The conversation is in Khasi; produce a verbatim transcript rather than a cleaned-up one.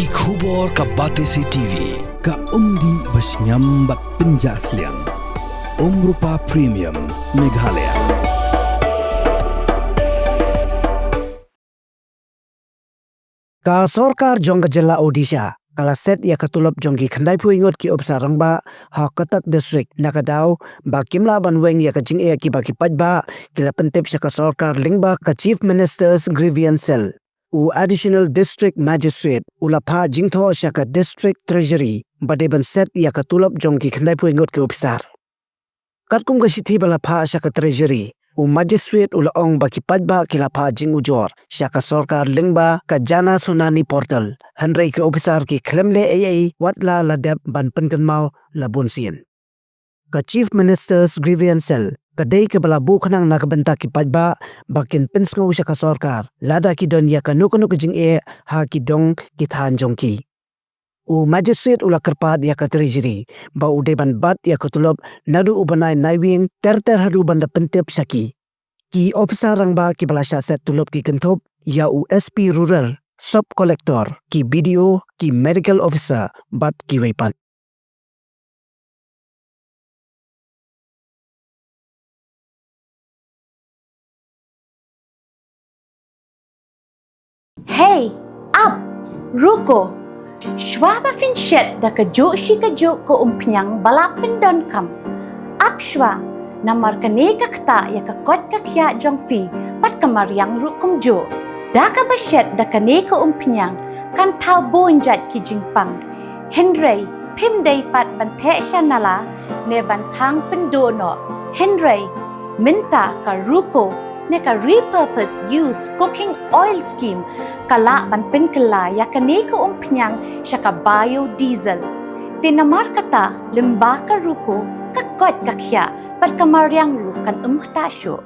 Ki khubor ka Batesi T V, ka umdih ba shngiam bad pynjah sliang. Umrupa Premium, Meghalaya. Ka sorkar jong ka jylla Odisha ka la set ïa ka tulop jong ki khyndai phew ngut ki ophisar rangbah ha Cuttack District na ka daw ba kim lah ban weng ïa ka jingeh kiba ki paidbah ki la pyntip sha ka sorkar lyngba ka Chief Minister's Grievance Cell. U Additional District Magistrate u la phah jingthoh sha ka District Treasury ba dei ban set ïa ka tulop jong ki khyndai phew ngut ki ophisar. Katkum ka shithi ba la phah sha ka Treasury, u Magistrate u la ong ba ki paidbah ki la phah jingujor sha ka sorkar lyngba ka Jana Sunani Portal, hynrei ki ophisar ki khlem leh ei ei wat la la dep ban pynkynmaw la bun sien. Ka Chief Minister's Grievance Cell ka dei kaba la buh khnang na ka bynta ki paidbah ba kin pynsngew sha ka sorkar lada ki don ïa kano kano ka jingeh ha ki dong ki thaiñ jong ki. U Magistrate u la kyrpad ïa ka Treasury ba u dei ban bat ïa ka tulop naduh u bnai Naiwieng ter ter haduh ban da pyntip sha ki. Ki ophisar rangbah kiba la shah set tulop ki kynthup ïa u S P Rural, Sub Collector, ki B D O, ki Medical Officer bad kiwei pat. Hey, ap, ruko. Shuwa ba phin shet da kajuh shi kajuh ka umphniang ba la pyndonkam, ap shuwa, namar kane ka ktah ïa ka koit ka khiah jong phi bad ka mariang ruh kumjuh. Da kaba shet da kane ka umphniang kan thaw bun jait ki jingpang. Hynrei phim dei pat ban theh sha nala ne ban thang pynduh noh. Hynrei mynta ka ruko ne ka repurpose use cooking oil scheme ka lah ban pynkylla ïa kane ka umphniang sha ka biodiesel. Te namar kata lyngba ka ruko ka koit ka khiah bad ka mariang ruh kan ym ktah shuh.